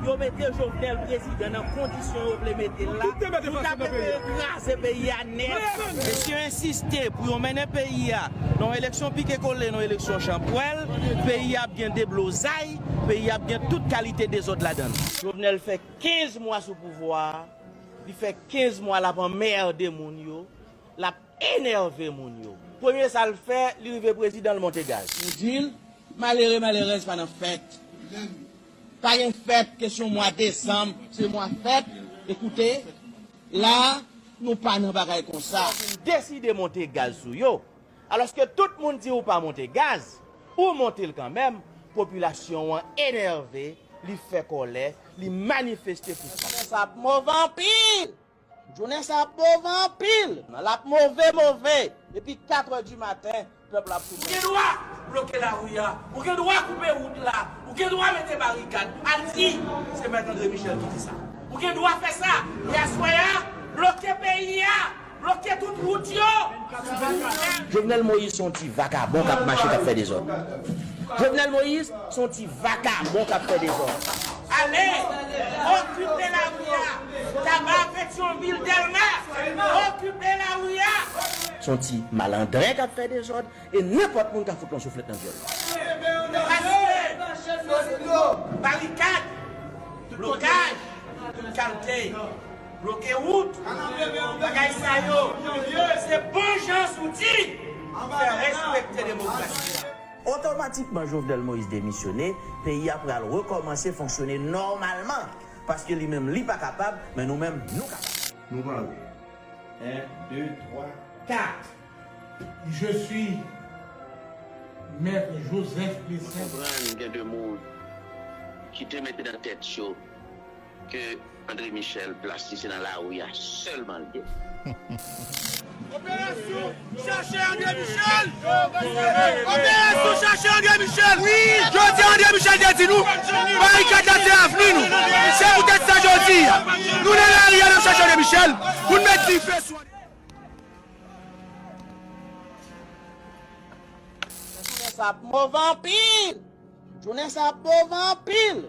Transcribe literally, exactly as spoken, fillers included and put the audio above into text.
Yo mete Jovenel prezidan nan kondisyon yo vle mete l la. Nou ta prefere kraze peyi a nèt. Mesye yo ensiste pou yo mennen peyi a nan yon eleksyon pike kole, nan yon eleksyon chanpwèl. Peyi a ap gen deblozay, peyi a ap gen tout kalite dezòd ladan l. Jovenel fè kenz mwa sou pouvwa a, li fè kenz mwa l ap anmède moun yo, l ap enève moun yo. Premye sa l fè, li rive prezidan, l monte gaz. Nou di l, malere, malerèz pa nan fèt. Pa gen fèt, kesyon mwa desanm, se mwa fèt. Ekoute, la, nou pa nan bagay konsa. Deside monte gaz sou yo. Alòske tout moun di ou pa monte gaz, ou monte l kanmenm, popilasyon an enève, li fè kòlè, li manifeste pou sa. Jounen sa ap move anpil! Jounen sa ap move anpil! L ap move, move! Depi katrè di maten, pèp la ap sou... Ou gen dwa bloke lari a, ou gen dwa koupe wout la, ou gen dwa mete barikad. Al di, se Mèt André Michel ki di sa. Ou gen dwa fè sa. E aswè a, bloke peyi a, bloke tout wout yo. Jovenel Moïse se yon ti vakabon k ap mache, k ap fè dezòd. Jovenel Moïse se yon ti vakabon k ap fè dezòd. Ale, okipe lari a. Taba, Petyonvil, Dèlma, okipe lari a. Se yon ti malandren k ap fè dezòd. E nenpòt moun ka fout yon souflèt nan vyòl. Paske, barikad, blokaj, tout kalte, bloke wout, bagay sa yo, se bon jan zouti pou fè respekte demokrasi a. Otomatikman, Jovenel Moïse demisyone, peyi a pral rekòmanse fonksyone nòmalman. Paske li menm, li pa kapab, men nou menm, nou kapab. Nou pale. En, de, twa, kat. Je suis Maître Joseph Mwen Plessis. Konprann gen de moun ki te mete nan tèt yo ke André Michel plas li se nan lari a sèlman l ye. Operasyon chache André Michel! Operasyon chache André Michel! Jodi a André Michel te di nou, barikad la se avni nou. Se poutèt sa jodi a, nou nan lari a n ap chache André Michel pou n met dife sou André. Jounen sa ap move anpil! Jounen sa ap move anpil!